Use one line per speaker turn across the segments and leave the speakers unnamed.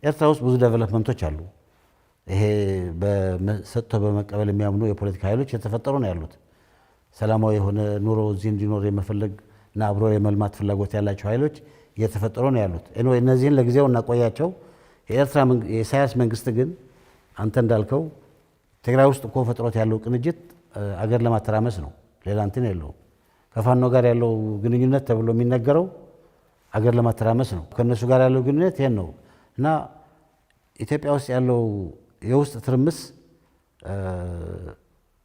ኤርትራ ውስጥ ብዙ development ኦች አሉ። ይሄ ሰጥቶ በመቀበል የሚያምኑ የፖለቲካ ኃይሎች የተፈጠሩ ነው ያሉት። ሰላማዊ የሆነ ኑሮ እዚህ እንዲኖር የመፈለግ እና አብሮ የመልማት ፍላጎት ያላቸው ኃይሎች እየተፈጠሩ ነው ያሉት። Anyway፣ እነዚህን ለጊዜው እናቆያቸው። የኤርትራ የኢሳያስ መንግስት ግን አንተ እንዳልከው ትግራይ ውስጥ እኮ ፈጥሮት ያለው ቅንጅት አገር ለማተራመስ ነው። ሌላ እንትን የለውም። ከፋኖ ጋር ያለው ግንኙነት ተብሎ የሚነገረው አገር ለማተራመስ ነው። ከእነሱ ጋር ያለው ግንኙነት ይሄን ነው። እና ኢትዮጵያ ውስጥ ያለው የውስጥ ትርምስ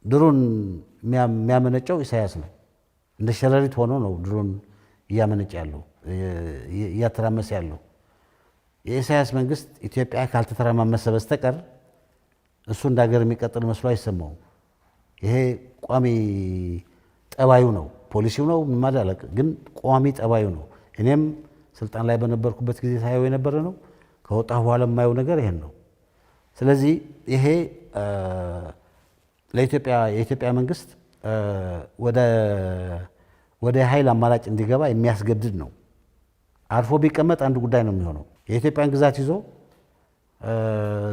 ድሮን የሚያመነጨው ኢሳያስ ነው። እንደ ሸረሪት ሆኖ ነው ድሮን እያመነጨ ያለው፣ እያተራመሰ ያለው። የኢሳያስ መንግስት ኢትዮጵያ ካልተተረማመሰ በስተቀር እሱ እንደ ሀገር የሚቀጥል መስሎ አይሰማውም። ይሄ ቋሚ ጠባዩ ነው፣ ፖሊሲው ነው ማለት አላውቅም፣ ግን ቋሚ ጠባዩ ነው። እኔም ስልጣን ላይ በነበርኩበት ጊዜ ሳየው የነበረ ነው። ከወጣሁ በኋላ የማየው ነገር ይሄን ነው። ስለዚህ ይሄ ለኢትዮጵያ የኢትዮጵያ መንግስት ወደ ኃይል አማራጭ እንዲገባ የሚያስገድድ ነው። አርፎ ቢቀመጥ አንድ ጉዳይ ነው የሚሆነው። የኢትዮጵያን ግዛት ይዞ፣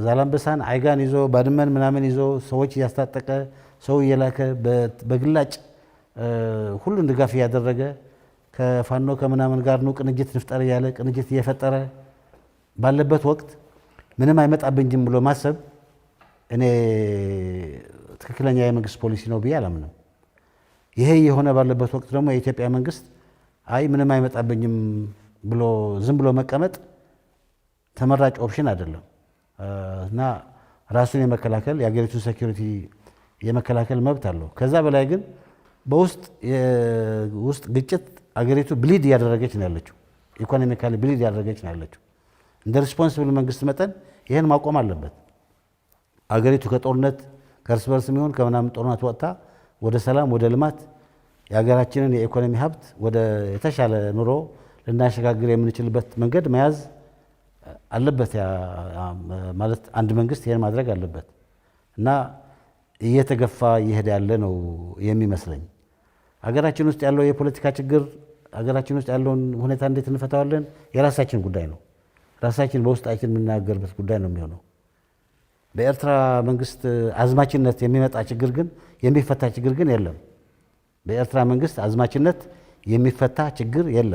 ዛላምበሳን፣ አይጋን ይዞ፣ ባድመን ምናምን ይዞ፣ ሰዎች እያስታጠቀ፣ ሰው እየላከ፣ በግላጭ ሁሉን ድጋፍ እያደረገ፣ ከፋኖ ከምናምን ጋር ነው ቅንጅት ንፍጠር እያለ ቅንጅት እየፈጠረ ባለበት ወቅት ምንም አይመጣብኝም ብሎ ማሰብ እኔ ትክክለኛ የመንግስት ፖሊሲ ነው ብዬ አላምንም። ይሄ የሆነ ባለበት ወቅት ደግሞ የኢትዮጵያ መንግስት አይ ምንም አይመጣብኝም ብሎ ዝም ብሎ መቀመጥ ተመራጭ option አይደለም እና ራሱን የመከላከል፣ የሀገሪቱን security የመከላከል መብት አለው። ከዛ በላይ ግን በውስጥ ውስጥ ግጭት አገሪቱ bleed እያደረገች ነው ያለችው። Economically bleed እያደረገች ነው ያለችው። እንደ responsible መንግስት መጠን ይህን ማቆም አለበት። አገሪቱ ከጦርነት፣ ከእርስ በርስ የሚሆን ከምናምን ጦርነት ወጥታ ወደ ሰላም፣ ወደ ልማት፣ የሀገራችንን የኢኮኖሚ ሀብት ወደ የተሻለ ኑሮ ልናሸጋግር የምንችልበት መንገድ መያዝ አለበት። ማለት አንድ መንግስት ይህን ማድረግ አለበት እና እየተገፋ እየሄደ ያለ ነው የሚመስለኝ። ሀገራችን ውስጥ ያለው የፖለቲካ ችግር፣ ሀገራችን ውስጥ ያለውን ሁኔታ እንዴት እንፈታዋለን የራሳችን ጉዳይ ነው። ራሳችን በውስጣችን የምንነጋገርበት ጉዳይ ነው የሚሆነው። በኤርትራ መንግስት አዝማችነት የሚመጣ ችግር ግን፣ የሚፈታ ችግር ግን የለም። በኤርትራ መንግስት አዝማችነት የሚፈታ ችግር የለም።